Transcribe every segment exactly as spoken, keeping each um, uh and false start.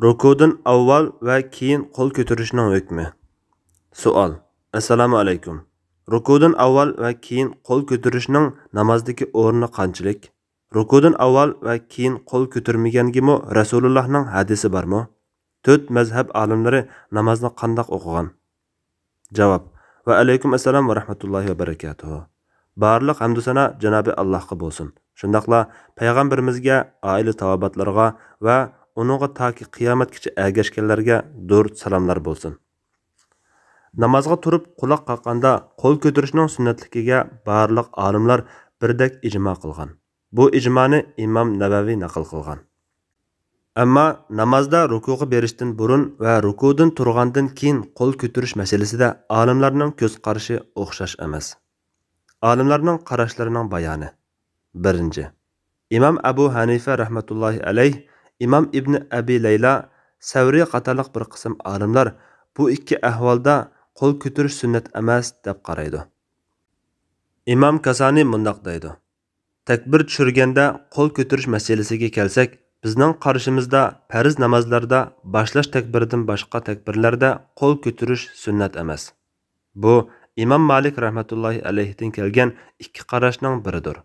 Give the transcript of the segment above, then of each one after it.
رۇكۇدىن ئاۋۋال ۋە كېيىن قول كۆتۈرۈشنىڭ ھۆكمى. سوئال. ئەسسالامۇ ئەلەيكۇم. رۇكۇدىن ئاۋۋال ۋە كېيىن قول كۆتۈرۈشنىڭ نامازدىكى ئورنى قانچىلىك؟ رۇكۇدىن ئاۋۋال ۋە كېيىن قول كۆتۈرمىگەنگىمۇ رەسۇلۇللاھنىڭ ھەدىسى بارمۇ؟ تۆت مەزھەپ ئالىملىرى نامازنى قانداق ئوقۇغان؟ جاۋاب. ۋە ئەلەيكۇم ئەسسالام ۋە رەھمەتۇللاھى ۋە بەرەكاتۇھۇ. بارلىق ھەمدۇ سانا جانابى ئاللاھقا بولسۇن. شۇنداقلا پەيغەمبىرىمىزگە، ئائىلە تاۋابىئاتلىرىغا ۋە ئۇنىڭغا تاكى قىيامەتكىچە ئەگەشكەنلەرگە دۇرۇت سالاملار بولسۇن. نامازغا تۇرۇپ قۇلاق قاققاندا قول كۆتۈرۈشنىڭ سۈننەتلىكىگە بارلىق ئالىملار بىردەك ئىجما قىلغان. بۇ ئىجمانى ئىمام نەۋەۋى نەقىل قىلغان. ئەمما نامازدا رۇكۇغا بېرىشتىن بۇرۇن ۋە رۇكۇدىن تۇرغاندىن كېيىن قول كۆتۈرۈش مەسىلىسىدە ئالىملارنىڭ كۆز قارىشى ئوخشاش ئەمەس. ئالىملارنىڭ قاراشلىرىنىڭ بايانى. بىرىنچى، ئىمام ئەبۇ ھەنىفە رەھمەتۇللاھى ئەلەيھ، ئىمام ئىبنى ئەبى لەيلا، سەۋرى قاتارلىق بىر قىسىم ئالىملار بۇ ئىككى ئەھۋالدا قول كۆتۈرۈش سۈننەت ئەمەس دەپ قارايدۇ. ئىمام كاسانى مۇنداق دەيدۇ: تەكبىر چۈشۈرگەندە قول كۆتۈرۈش مەسىلىسىگە كەلسەك، بىزنىڭ قارىشىمىزدا پەرز نامازلاردا باشلاش تەكبىرىدىن باشقا تەكبىرلەردە قول كۆتۈرۈش سۈننەت ئەمەس. بۇ ئىمام مالىك رەھمەتۇللاھى ئەلەيھتىن كەلگەن ئىككى قاراشنىڭ بىرىدۇر.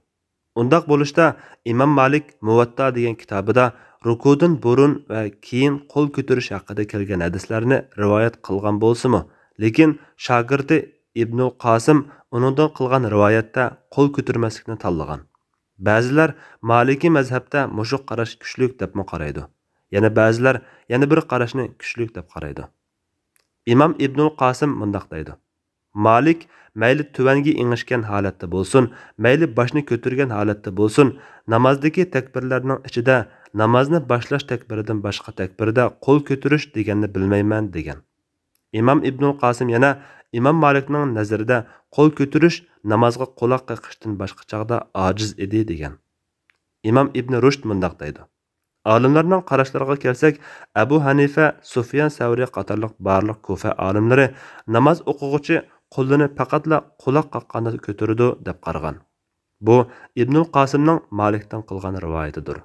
ئۇنداق بولۇشتا، ئىمام مالىك مۇۋەتتا دېگەن كىتابىدا رۇكۇدىن بۇرۇن ۋە كېيىن قول كۆتۈرۈش ھەققىدە كەلگەن ھەدىسلەرنى رىۋايەت قىلغان بولسىمۇ، لېكىن شاگىرتى ئىبنۇل قاسىم ئۇنىڭدىن قىلغان رىۋايەتتە قول كۆتۈرمەسلىكنى تاللىغان. بەزىلەر مالىكىي مەزھەپتە مۇشۇ قاراش كۈچلۈك دەپمۇ قارايدۇ. يەنە بەزىلەر يەنە بىر قاراشنى كۈچلۈك دەپ قارايدۇ. ئىمام ئىبنۇل قاسىم مۇنداق دەيدۇ: مالىك مەيلى تۆۋەنگە ئېڭىشكەن ھالەتتە بولسۇن، مەيلى باشنى كۆتۈرگەن ھالەتتە بولسۇن، نامازدىكى تەكبىرلەرنىڭ ئىچىدە نامازنى باشلاش تەكبىرىدىن باشقا تەكبىردە قول كۆتۈرۈش دېگەننى بىلمەيمەن، دېگەن. ئىمام ئىبنۇل قاسىم يەنە ئىمام مالىكنىڭ نەزىرىدە قول كۆتۈرۈش نامازغا قۇلاق قېقىشتىن باشقا چاغدا ئاجىز ئىدى، دېگەن. ئىمام ئىبنى رۇشد مۇنداق دەيدۇ: ئالىملارنىڭ قاراشلىرىغا كەلسەك، ئەبۇ ھەنىفە، سۇفيان سەۋرى قاتارلىق بارلىق كۇفە ئالىملىرى ناماز ئوقۇغۇچى قولىنى پەقەتلا قۇلاق قاققاندا كۆتۈرىدۇ دەپ قارىغان. بۇ ئىبنۇل قاسىمنىڭ مالىكتىن قىلغان رىۋايىتىدۇر.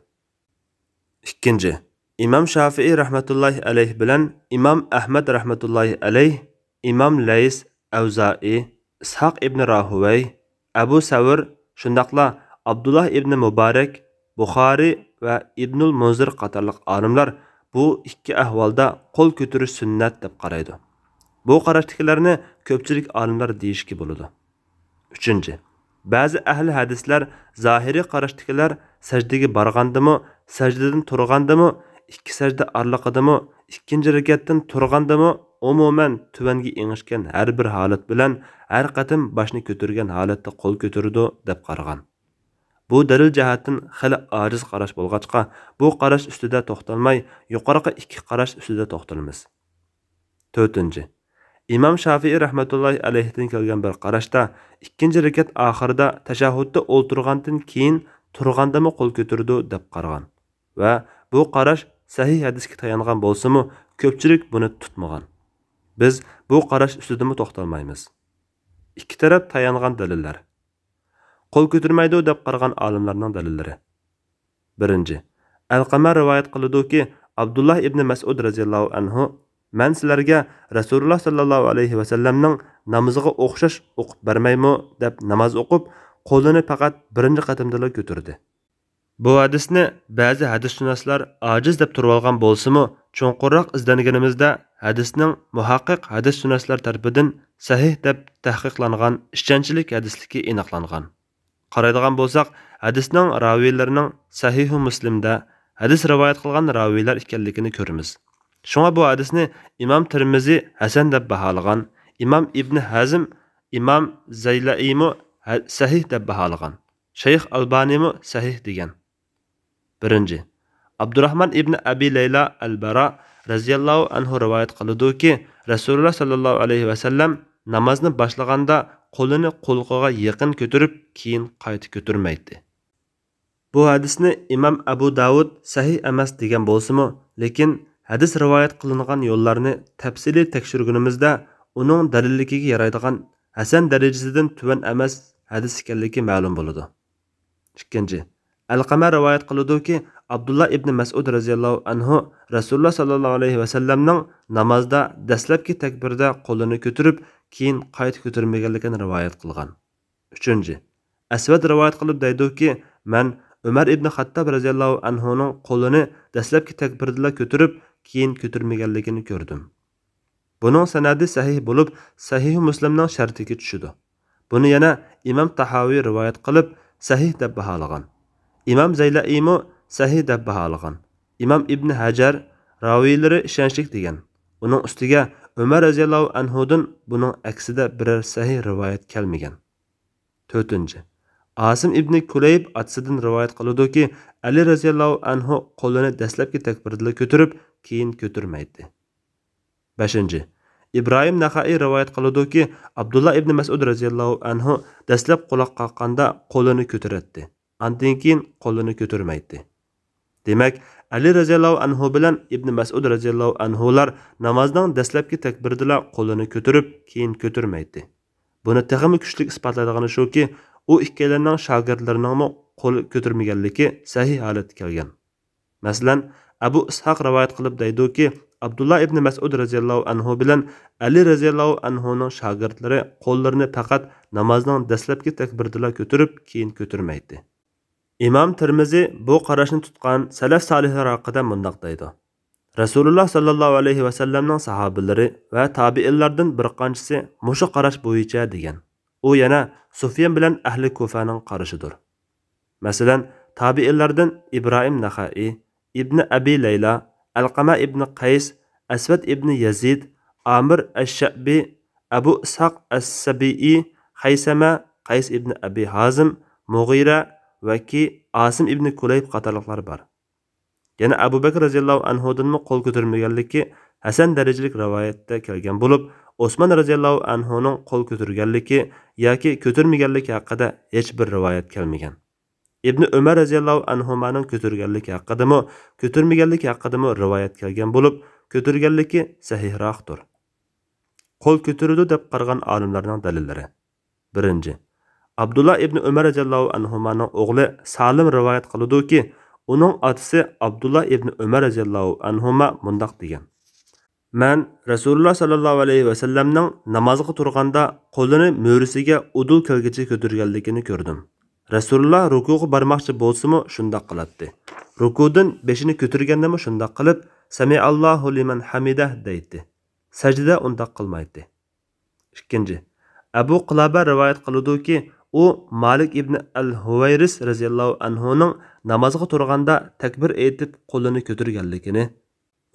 ئىككىنچى، ئىمام شافىئى رەھمەتۇللاھى ئەلەيھ بىلەن ئىمام ئەھمەد رەھمەتۇللاھى ئەلەيھ، ئىمام لەيس، ئەۋزائى، ئىسھاق ئىبنى راھۇۋەي، ئەبۇ سەۋر، شۇنداقلا ئابدۇللا ئىبنى مۇبارەك، بۇخارىي ۋە ئىبنۇل مۇنزىر قاتارلىق ئالىملار بۇ ئىككى ئەھۋالدا قول كۆتۈرۈش سۈننەت دەپ قارايدۇ. بۇ قاراشتىكىلەرنى كۆپچىلىك ئالىملار دېيىشكە بولىدۇ. ئۈچىنچى، بەزى ئەھلى ھەدىسلەر، زاھىرىي قاراشتىكىلەر سەجدىگە بارغاندىمۇ، سەجدىدىن تۇرغاندىمۇ، ئىككى سەجدە ئارىلىقىدىمۇ، ئىككىنچى رەكەتتىن تۇرغاندىمۇ، ئومۇمەن تۆۋەنگە ئېڭىشكەن ھەر بىر ھالەت بىلەن ھەر قېتىم باشنى كۆتۈرگەن ھالەتتە قول كۆتۈرىدۇ دەپ قارىغان. بۇ دەلىل جەھەتتىن خېلى ئاجىز قاراش بولغاچقا، بۇ قاراش ئۈستىدە توختالماي، يۇقىرىقى ئىككى قاراش ئۈستىدە توختىلىمىز. تۆتىنچى، ئىمام شافىئى رەھمەتۇللاھى ئەلەيھتىن كەلگەن بىر قاراشتا، ئىككىنچى رەكەت ئاخىرىدا تەشەھھۇدتا ئولتۇرغاندىن كېيىن تۇرغاندىمۇ قول كۆتۈرىدۇ دەپ قارىغان ۋە بۇ قاراش سەھىھ ھەدىسكە تايانغان بولسىمۇ، كۆپچىلىك بۇنى تۇتمىغان. بىز بۇ قاراش ئۈستىدىمۇ توختالمايمىز. ئىككى تەرەپ تايانغان دەلىللەر. قول كۆتۈرمەيدۇ دەپ قارىغان ئالىملارنىڭ دەلىللىرى. بىرىنچى، ئەلقەمە رىۋايەت قىلىدۇكى، ئابدۇللا ئىبنى مەسئۇد رەزىياللاھۇ ئەنھۇ، مەن سىلەرگە رەسۇلۇللا ساللاللاھۇ ئەلەيھى ۋەسەللەمنىڭ نامىزىغا ئوخشاش ئوقۇپ بەرمەيمۇ دەپ ناماز ئوقۇپ، قولىنى پەقەت بىرىنچى قېتىمدىلا كۆتۈردى. بۇ ھەدىسنى بەزى ھەدىسشۇناسلار ئاجىز دەپ تۇرۇۋالغان بولسىمۇ، چوڭقۇرراق ئىزدەنگىنىمىزدە ھەدىسنىڭ مۇھەققىق ھەدىسشۇناسلار تەرىپىدىن سەھىھ دەپ تەھقىقلانغان ئىشەنچلىك ھەدىسلىكى ئېنىقلانغان. قارايدىغان بولساق، ھەدىسنىڭ راۋىيلىرىنىڭ سەھىھۇ مۇسلىمدە ھەدىس رىۋايەت قىلغان راۋىيلار ئىكەنلىكىنى كۆرىمىز. شۇڭا بۇ ھەدىسنى ئىمام تىرمىزى ھەسەن دەپ باھالىغان، ئىمام ئىبنى ھەزم، ئىمام زەيلەئىمۇ ھە-، سەھىھ دەپ باھالىغان. شەيخ ئەلبانىمۇ سەھىھ دېگەن. بىرىنچى، ئابدۇراھمان ئىبنى ئەبى لەيلا ئەلبەرا رەزىياللاھۇ ئەنھۇ رىۋايەت قىلىدۇكى، رەسۇلۇللا ساللاللاھۇ ئەلەيھى ۋەسەللەم نامازنى باشلىغاندا قولىنى قۇلىقىغا يېقىن كۆتۈرۈپ، كېيىن قايتا كۆتۈرمەيتتى. بۇ ھەدىسنى ئىمام ئەبۇ داۋۇد سەھىھ ئەمەس دېگەن بولسىمۇ، لېكىن ھەدىس رىۋايەت قىلىنغان يوللارنى تەپسىلىي تەكشۈرگىنىمىزدە، ئۇنىڭ دەلىللىكىگە يارايدىغان ھەسەن دەرىجىسىدىن تۆۋەن ئەمەس ھەدىس ئىكەنلىكى مەلۇم بولىدۇ. ئىككىنچى، ئەلقەمە رىۋايەت قىلىدۇكى، ئابدۇللا ئىبنى مەسئۇد رەزىياللاھۇ ئەنھۇ رەسۇلۇللا ساللاللاھۇ ئەلەيھى ۋەسەللەمنىڭ نامازدا دەسلەپكى تەكبىردە قولىنى كۆتۈرۈپ، كېيىن قايتا كۆتۈرمىگەنلىكىنى رىۋايەت قىلغان. ئۈچىنچى، ئەسۋەد رىۋايەت قىلىپ دەيدۇكى، مەن ئۆمەر ئىبنى خەتتاب رەزىياللاھۇ ئەنھۇنىڭ قولىنى دەسلەپكى تەكبىردىلا كۆتۈرۈپ، كېيىن كۆتۈرمىگەنلىكىنى كۆردۈم. بۇنىڭ سەنەدى سەھىھ بولۇپ، سەھىھ مۇسلىمنىڭ شەرتىگە چۈشىدۇ. بۇنى يەنە ئىمام تاھاۋى رىۋايەت قىلىپ، سەھىھ دەپ باھالىغان. ئىمام زەيلەئىمۇ سەھىھ دەپ باھالىغان. ئىمام ئىبن ھەجەر راۋىيلىرى ئىشەنچلىك دېگەن. ئۇنىڭ ئۈستىگە ئۆمەر رەزىياللاھۇ ئەنھۇدىن بۇنىڭ ئەكسىدە بىرەر سەھىھ رىۋايەت كەلمىگەن. تۆتىنچى، ئاسىم ئىبنى كۇلەيب ئاتىسىدىن رىۋايەت قىلىدۇكى، ئەلى رەزىياللاھۇ ئەنھۇ قولىنى دەسلەپكى تەكبىردىلا كۆتۈرۈپ، كېيىن كۆتۈرمەيتتى. بەشىنچى، ئىبراھىم نەخەئىي رىۋايەت قىلىدۇكى، ئابدۇللا ئىبنى مەسئۇد رەزىياللاھۇ ئەنھۇ دەسلەپ قۇلاق قاققاندا قولىنى كۆتۈرەتتى، ئاندىن كېيىن قولىنى كۆتۈرمەيتتى. دېمەك، ئەلى رەزىياللاھۇ ئەنھۇ بىلەن ئىبنى مەسئۇد رەزىياللاھۇ ئەنھۇلار نامازنىڭ دەسلەپكى تەكبىرىدىلا قولىنى كۆتۈرۈپ، كېيىن كۆتۈرمەيتتى. بۇنى تېخىمۇ كۈچلۈك ئىسپاتلايدىغىنى شۇكى، ئۇ ئىككىيلەننىڭ شاگىرتلىرىنىڭمۇ قول كۆتۈرمىگەنلىكى سەھىھ ھالەتتە كەلگەن. مەسىلەن، ئەبۇ ئىسھاق رىۋايەت قىلىپ دەيدۇكى، ئابدۇللا ئىبنى مەسئۇد رەزىياللاھۇ ئەنھۇ بىلەن ئەلى رەزىياللاھۇ ئەنھۇنىڭ شاگىرتلىرى قوللىرىنى پەقەت نامازنىڭ دەسلەپكى تەكبىرىدىلا كۆتۈرۈپ، كېيىن كۆتۈرمەيتتى. ئىمام تىرمىزى بۇ قاراشنى تۇتقان سەلەف سالىھلار ھەققىدە مۇنداق دەيدۇ: رەسۇلۇللا ساللاللاھۇ ئەلەيھى ۋەسەللەمنىڭ ساھابىلىرى ۋە تابىئىنلاردىن بىر قانچىسى مۇشۇ قاراش بويىچە دېگەن. ئۇ يەنە سۇفيان بىلەن ئەھلى كۇفەنىڭ قارىشىدۇر. مەسىلەن، تابىئىنلاردىن ئىبراھىم نەخەئى، ئىبنى ئەبى لەيلا، ئەلقەمە ئىبنى قەيس، ئەسۋەد ئىبنى يەزىد، ئامىر ئەششەبى، ئەبۇ ئىسھاق ئەسسەبىئى، خەيسەمە، قەيس ئىبنى ئەبى ھازىم، مۇغىرە، ۋەكى، ئاسىم ئىبنى كۇلەيب قاتارلىقلار بار. يەنە ئەبۇ بەكرى رەزىياللاھۇ ئەنھۇدىنمۇ قول كۆتۈرمىگەنلىكى ھەسەن دەرىجىلىك رىۋايەتتە كەلگەن بولۇپ، ئوسمان رەزىياللاھۇ ئەنھۇنىڭ قول كۆتۈرگەنلىكى ياكى كۆتۈرمىگەنلىكى ھەققىدە ھېچبىر رىۋايەت كەلمىگەن. ئىبنى ئۆمەر رەزىياللاھۇ ئەنھۇمانىڭ كۆتۈرگەنلىكى ھەققىدىمۇ، كۆتۈرمىگەنلىكى ھەققىدىمۇ رىۋايەت كەلگەن بولۇپ، كۆتۈرگەنلىكى سەھىھراقتۇر. قول كۆتۈرىدۇ دەپ قارىغان ئالىملارنىڭ دەلىللىرى. بىرىنچى، ئابدۇللا ئىبنى ئۆمەر رەزىياللاھۇ ئەنھۇمانىڭ ئوغلى سالىم رىۋايەت قىلىدۇكى، ئۇنىڭ ئاتىسى ئابدۇللا ئىبنى ئۆمەر رەزىياللاھۇ ئەنھۇما مۇنداق دېگەن: مەن رەسۇلۇللا ساللاللاھۇ ئەلەيھى ۋەسەللەمنىڭ نامازغا تۇرغاندا قولىنى مۈرىسىگە ئۇدۇل كەلگۈچە كۆتۈرگەنلىكىنى كۆردۈم. رەسۇلۇللا رۇكۇغا بارماقچى بولسىمۇ شۇنداق قىلاتتى. رۇكۇدىن بېشىنى كۆتۈرگەندىمۇ شۇنداق قىلىپ، سەمىئاللاھۇ لىمەن ھەمىدەھ دەيتتى. سەجدىدە ئۇنداق قىلمايتتى. ئىككىنچى، ئەبۇ قىلابە رىۋايەت قىلىدۇكى، ئۇ مالىك ئىبنى ئەل ھۇۋەيرىس رەزىياللاھۇ ئەنھۇنىڭ نامازغا تۇرغاندا تەكبىر ئېيتىپ قولىنى كۆتۈرگەنلىكىنى،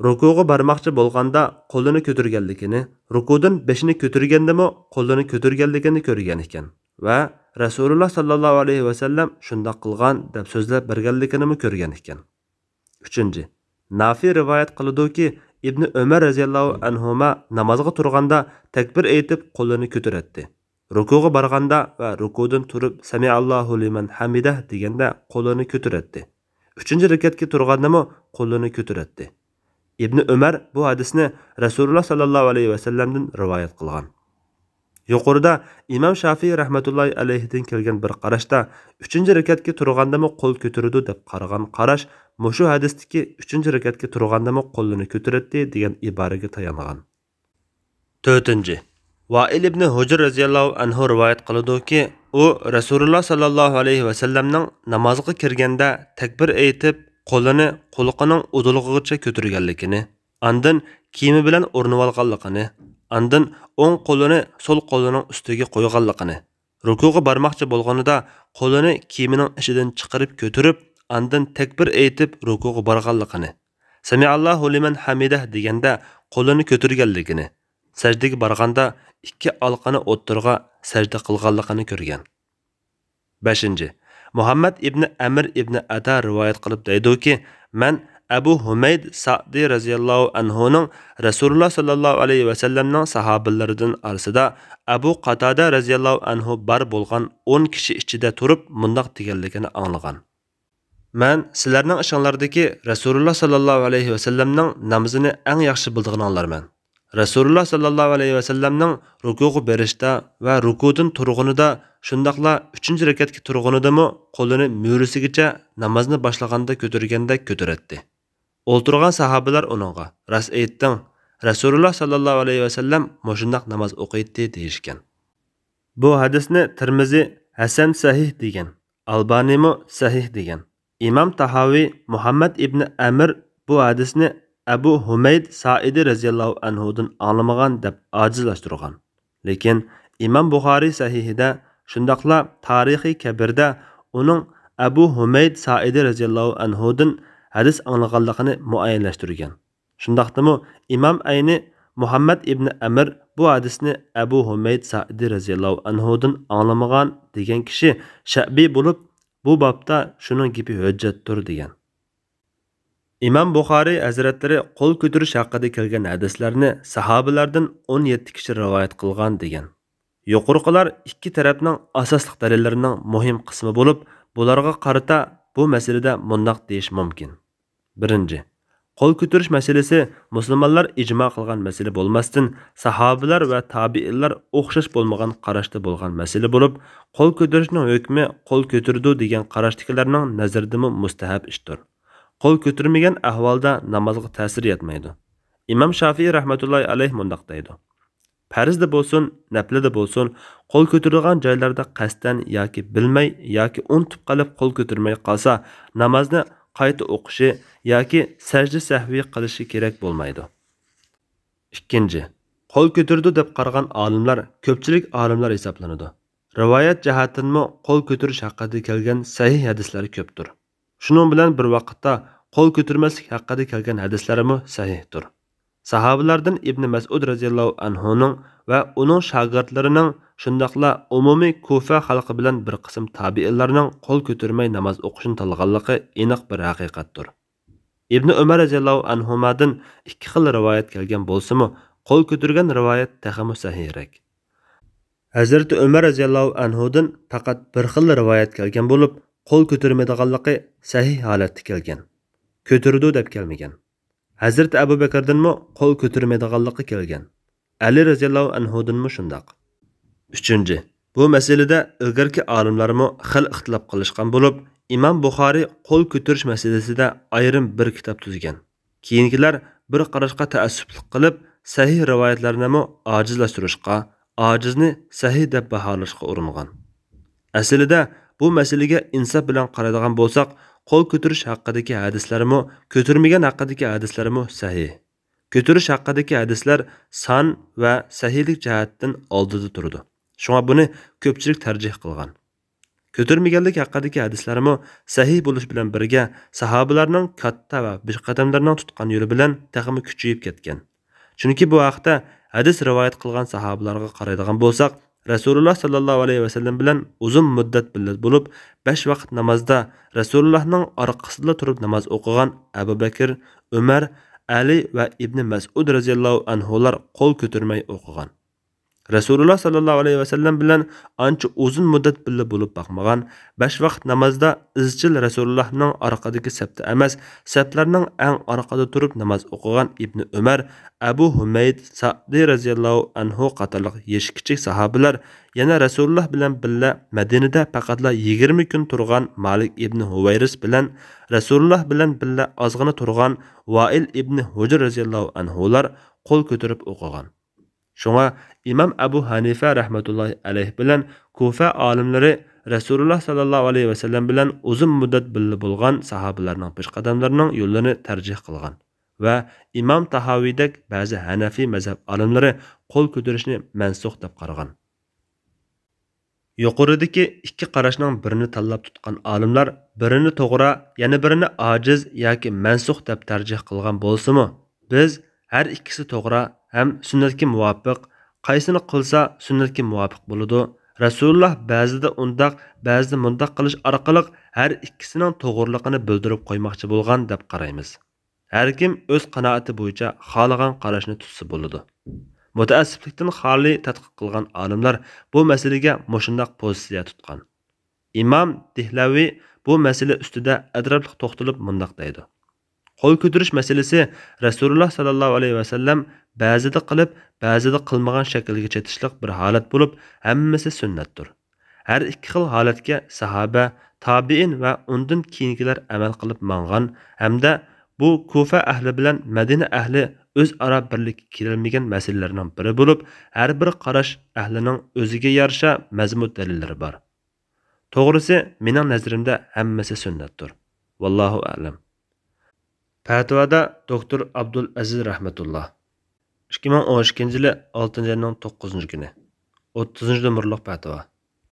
رۇكۇغا بارماقچى بولغاندا قولىنى كۆتۈرگەنلىكىنى، رۇكۇدىن بېشىنى كۆتۈرگەندىمۇ قولىنى كۆتۈرگەنلىكىنى كۆرگەن ئىكەن ۋە رەسۇلۇللا ساللاللاھۇ ئەلەيھى ۋەسەللەم شۇنداق قىلغان دەپ سۆزلەپ بەرگەنلىكىنىمۇ كۆرگەن ئىكەن. ئۈچىنچى، نافى رىۋايەت قىلىدۇكى، ئىبنى ئۆمەر رەزىياللاھۇ ئەنھۇما نامازغا تۇرغاندا تەكبىر ئېيتىپ قولىنى كۆتۈرەتتى. رۇكۇغا بارغاندا ۋە رۇكۇدىن تۇرۇپ سەمىئاللاھۇ لىمەن ھەمىدەھ دېگەندە قولىنى كۆتۈرەتتى. ئۈچىنچى رەكەتكە تۇرغاندىمۇ قولىنى كۆتۈرەتتى. ئىبنى ئۆمەر بۇ ھەدىسنى رەسۇلۇللا ساللاللاھۇ ئەلەيھى ۋەسەللەمدىن رىۋايەت قىلغان. يۇقىرىدا ئىمام شافىئى رەھمەتۇللاھى ئەلەيھىدىن كەلگەن بىر قاراشتا، ئۈچىنچى رەكەتكە تۇرغاندىمۇ قول كۆتۈرىدۇ دەپ قارىغان قاراش مۇشۇ ھەدىستىكى ئۈچىنچى رەكەتكە تۇرغاندىمۇ قولىنى كۆتۈرەتتى دېگەن ئىبارىگە تايانغان. تۆتىنچى، ۋائىل ئىبنى ھۇجر رەزىياللاھۇ ئەنھۇ رىۋايەت قىلىدۇكى، ئۇ رەسۇلۇللا ساللاللاھۇ ئەلەيھى ۋەسەللەمنىڭ نامازغا كىرگەندە تەكبىر ئېيتىپ، قولىنى قۇلىقىنىڭ ئۇدۇلىغىچە كۆتۈرگەنلىكىنى، ئاندىن كىيىمى بىلەن ئورىنىۋالغانلىقىنى، ئاندىن ئوڭ قولىنى سول قولىنىڭ ئۈستىگە قويغانلىقىنى، رۇكۇغا بارماقچى بولغىنىدا قولىنى كىيىمىنىڭ ئىچىدىن چىقىرىپ كۆتۈرۈپ، ئاندىن تەكبىر ئېيتىپ رۇكۇغا بارغانلىقىنى، سەمىئاللاھۇ لىمەن ھەمىدەھ دېگەندە قولىنى كۆتۈرگەنلىكىنى، سەجدىگە بارغاندا ئىككى ئالىقىنى ئوتتۇرىغا سەجدە قىلغانلىقىنى كۆرگەن. بەشىنچى، مۇھەممەد ئىبنى ئەمىر ئىبنى ئەتا رىۋايەت قىلىپ دەيدۇكى، مەن ئەبۇ ھۇمەيد سەئدى رەزىياللاھۇ ئەنھۇنىڭ رەسۇلۇللا ساللاللاھۇ ئەلەيھى ۋەسەللەمنىڭ ساھابىلىرىدىن ئارىسىدا ئەبۇ قاتادە رەزىياللاھۇ ئەنھۇ بار بولغان ئون كىشى ئىچىدە تۇرۇپ مۇنداق دېگەنلىكىنى ئاڭلىغان: مەن سىلەرنىڭ ئىچىڭلاردىكى رەسۇلۇللا ساللاللاھۇ ئەلەيھى ۋەسەللەمنىڭ نامىزىنى ئەڭ ياخشى بىلىدىغىنىڭلارمەن. رەسۇلۇللا ساللاللاھۇ ئەلەيھى ۋەسەللەمنىڭ رۇكۇغا بېرىشتا ۋە رۇكۇدىن تۇرغىنىدا، شۇنداقلا ئۈچىنچى رەكەتكە تۇرغىنىدىمۇ قولىنى مۈرىسىگىچە نامازنى باشلىغاندا كۆتۈرگەندەك كۆتۈرەتتى. ئولتۇرغان ساھابىلەر ئۇنىڭغا، «راست ئېيتتىڭ، رەسۇلۇللا ساللاللاھۇ ئەلەيھى ۋەسەللەم مۇشۇنداق ناماز ئوقۇيتتى» دېيىشكەن. بۇ ھەدىسنى تىرمىزى ھەسەن سەھىھ دېگەن، ئالبانىمۇ سەھىھ دېگەن. ئىمام تاھاۋى مۇھەممەد ئىبنى ئەمىر بۇ ھەدىسنى ئەبۇ ھۇمەيد سائىدى رەزىياللاھۇ ئەنھۇدىن ئاڭلىمىغان دەپ ئاجىزلاشتۇرغان. لېكىن ئىمام بۇخارىي سەھىھىدە، شۇنداقلا تارىخى كەبىردە ئۇنىڭ ئەبۇ ھۇمەيد سائىدى رەزىياللاھۇ ئەنھۇدىن ھەدىس ئاڭلىغانلىقىنى مۇئەييەنلەشتۈرگەن. شۇنداقتىمۇ ئىمام ئەينى مۇھەممەد ئىبنى ئەمىر بۇ ھەدىسنى ئەبۇ ھۇمەيد سائىدى رەزىياللاھۇ ئەنھۇدىن ئاڭلىمىغان دېگەن كىشى شەئبى بولۇپ، بۇ بابتا شۇنىڭ گېپى ھۆججەتتۇر دېگەن. ئىمام بۇخارىي ھەزرەتلىرى قول كۆتۈرۈش ھەققىدە كەلگەن ھەدىسلەرنى ساھابىلاردىن ئون يەتتە كىشى رىۋايەت قىلغان دېگەن. يۇقىرىقىلار ئىككى تەرەپنىڭ ئاساسلىق دەلىللىرىنىڭ مۇھىم قىسمى بولۇپ، بۇلارغا قارىتا بۇ مەسىلىدە مۇنداق دېيىش مۇمكىن. بىرىنچى، قول كۆتۈرۈش مەسىلىسى مۇسۇلمانلار ئىجما قىلغان مەسىلە بولماستىن، ساھابىلەر ۋە تابىئىنلار ئوخشاش بولمىغان قاراشتا بولغان مەسىلە بولۇپ، قول كۆتۈرۈشنىڭ ھۆكمى قول كۆتۈرىدۇ دېگەن قاراشتىكىلەرنىڭ نەزىرىدىمۇ مۇستەھەب ئىشتۇر. قول كۆتۈرمىگەن ئەھۋالدا نامازغا تەسىر يەتمەيدۇ. ئىمام شافىئى رەھمەتۇللاھى ئەلەيھ مۇنداق دەيدۇ: پەرزدە بولسۇن، نەپلىدە بولسۇن، قول كۆتۈرىدىغان جايلاردا قەستەن ياكى بىلمەي ياكى ئۇنتۇپ قېلىپ قول كۆتۈرمەي قالسا، نامازنى قايتا ئوقۇشى ياكى سەجدە سەھۋى قىلىشى كېرەك بولمايدۇ. ئىككىنچى، قول كۆتۈرىدۇ دەپ قارىغان ئالىملار كۆپچىلىك ئالىملار ھېسابلىنىدۇ. رىۋايەت جەھەتتىنمۇ قول كۆتۈرۈش ھەققىدە كەلگەن سەھىھ ھەدىسلەر كۆپتۇر. شۇنىڭ بىلەن بىر ۋاقىتتا، قول كۆتۈرمەسلىك ھەققىدە كەلگەن ھەدىسلەرمۇ سەھىھتۇر. ساھابىلاردىن ئىبنى مەسئۇد رەزىياللاھۇ ئەنھۇنىڭ ۋە ئۇنىڭ شاگىرتلىرىنىڭ، شۇنداقلا ئومۇمىي كۇفە خەلقى بىلەن بىر قىسىم تابىئىنلارنىڭ قول كۆتۈرمەي ناماز ئوقۇشىنى تاللىغانلىقى ئېنىق بىر ھەقىقەتتۇر. ئىبنى ئۆمەر رەزىياللاھۇ ئەنھۇمادىن ئىككى خىل رىۋايەت كەلگەن بولسىمۇ، قول كۆتۈرگەن رىۋايەت تېخىمۇ سەھىھرەك. ھەزرىتى ئۆمەر رەزىياللاھۇ ئەنھۇدىن پەقەت بىر خىل رىۋايەت كەلگەن بولۇپ، قول كۆتۈرمەيدىغانلىقى سەھىھ ھالەتتە كەلگەن. كۆتۈرىدۇ دەپ كەلمىگەن. ھەزرىتى ئەبۇ بەكىردىنمۇ قول كۆتۈرمەيدىغانلىقى كەلگەن. ئەلى رەزىياللاھۇ ئەنھۇدىنمۇ شۇنداق. ئۈچىنچى، بۇ مەسىلىدە ئىلگىرىكى ئالىملارمۇ خېلى ئىختىلاپ قىلىشقان بولۇپ، ئىمام بۇخارىي قول كۆتۈرۈش مەسىلىسىدە ئايرىم بىر كىتاب تۈزگەن. كېيىنكىلەر بىر قاراشقا تەئەسسۇپلۇق قىلىپ، سەھىھ رىۋايەتلەرنىمۇ ئاجىزلاشتۇرۇشقا، ئاجىزنى سەھىھ دەپ باھالاشقا ئۇرۇنغان. ئەسلىدە بۇ مەسىلىگە ئىنساپ بىلەن قارايدىغان بولساق، قول كۆتۈرۈش ھەققىدىكى ھەدىسلەرمۇ، كۆتۈرمىگەن ھەققىدىكى ھەدىسلەرمۇ سەھىھ. كۆتۈرۈش ھەققىدىكى ھەدىسلەر سان ۋە سەھىھلىك جەھەتتىن ئالدىدا تۇرىدۇ. شۇڭا بۇنى كۆپچىلىك تەرجىھ قىلغان. كۆتۈرمىگەنلىك ھەققىدىكى ھەدىسلەرمۇ سەھىھ بولۇش بىلەن بىرگە، ساھابىلارنىڭ كاتتا ۋە بىخقەدەملىرىنىڭ تۇتقان يولى بىلەن تېخىمۇ كۈچىيىپ كەتكەن. چۈنكى بۇ ھەقتە ھەدىس رىۋايەت قىلغان ساھابىلارغا قارايدىغان بولساق، رەسۇلۇللا ساللاللاھۇ ئەلەيھى ۋەسەللەم بىلەن ئۇزۇن مۇددەت بىللە بولۇپ، بەش ۋاقىت نامازدا رەسۇلۇللانىڭ ئارقىسىدا تۇرۇپ ناماز ئوقۇغان ئەبۇ بەكىر، ئۆمەر، ئەلى ۋە ئىبنى مەسئۇد رەزىياللاھۇ ئەنھۇلار قول كۆتۈرمەي ئوقۇغان. رەسۇلۇللا ساللاللاھۇ ئەلەيھى ۋەسەللەم بىلەن ئانچە ئۇزۇن مۇددەت بىللە بولۇپ باقمىغان، بەش ۋاقىت نامازدا ئىزچىل رەسۇلۇللانىڭ ئارقىدىكى سەپتە ئەمەس، سەپلەرنىڭ ئەڭ ئارقىدا تۇرۇپ ناماز ئوقۇغان ئىبنى ئۆمەر، ئەبۇ ھۇمەيد سەئدى رەزىياللاھۇ ئەنھۇ قاتارلىق يېشى كىچىك ساھابىلەر يەنە رەسۇلۇللا بىلەن بىللە مەدىنىدە پەقەتلا يىگىرمە كۈن تۇرغان مالىك ئىبنى ھۇۋەيرىس بىلەن رەسۇلۇللا بىلەن بىللە ئازغىنا تۇرغان ۋائىل ئىبنى ھۇجر رەزىياللاھۇ ئەنھۇلار قول كۆتۈرۈپ ئوقۇغان. شۇڭا ئىمام ئەبۇ ھەنىفە رەھمەتۇللاھى ئەلەيھ بىلەن كۇفە ئالىملىرى رەسۇلۇللا ساللاللاھۇ ئەلەيھى ۋەسەللەم بىلەن ئۇزۇن مۇددەت بىللە بولغان ساھابىلەرنىڭ پېشقەدەملىرىنىڭ يولىنى تەرجىھ قىلغان ۋە ئىمام تاھاۋىدەك بەزى ھەنەفىي مەزھەپ ئالىملىرى قول كۆتۈرۈشنى مەنسۇخ دەپ قارىغان. يۇقىرىدىكى ئىككى قاراشنىڭ بىرىنى تاللاپ تۇتقان ئالىملار بىرىنى توغرا، يەنە بىرىنى ئاجىز ياكى مەنسۇخ دەپ تەرجىھ قىلغان بولسىمۇ، بىز ھەر ئىككىسى توغرا ھەم سۈننەتكە مۇۋاپىق، قايسىنى قىلسا سۈننەتكە مۇۋاپىق بولىدۇ، رەسۇلۇللا بەزىدە ئۇنداق، بەزىدە مۇنداق قىلىش ئارقىلىق ھەر ئىككىسىنىڭ توغرىلىقىنى بىلدۈرۈپ قويماقچى بولغان دەپ قارايمىز. ھەركىم ئۆز قانائىتى بويىچە خالىغان قاراشنى تۇتسا بولىدۇ. مۇتەئەسسىپلىكتىن خالىي تەتقىق قىلغان ئالىملار بۇ مەسىلىگە مۇشۇنداق پوزىتسىيە تۇتقان. ئىمام دېھلەۋى بۇ مەسىلە ئۈستىدە ئەتراپلىق توختىلىپ مۇنداق دەيدۇ: قول كۆتۈرۈش مەسىلىسى رەسۇلۇللا ساللاللاھۇ ئەلەيھى ۋەسەللەم بەزىدە قىلىپ، بەزىدە قىلمىغان شەكىلگە چېتىشلىق بىر ھالەت بولۇپ، ھەممىسى سۈننەتتۇر. ھەر ئىككى خىل ھالەتكە ساھابە، تابىئىن ۋە ئۇندىن كېيىنكىلەر ئەمەل قىلىپ ماڭغان ھەمدە بۇ كۇفە ئەھلى بىلەن مەدىنە ئەھلى ئۆزئارا بىرلىككە كېلەلمىگەن مەسىلىلەرنىڭ بىرى بولۇپ، ھەر بىر قاراش ئەھلىنىڭ ئۆزىگە يارىشا مەزمۇت دەلىللىرى بار. توغرىسى، مېنىڭ نەزىرىمدە ھەممىسى سۈننەتتۇر. ۋاللاھۇ ئەلەم. پەتىۋادا دوكتور ئابدۇل ئەزىز رەھمەتۇللا. ئىككى مىڭ ئون ئىككىنچى يىلى ئالتىنچى ئاينىڭ توققۇزىنچى كۈنى. ئوتتۇزىنچى نومۇرلۇق پەتىۋا.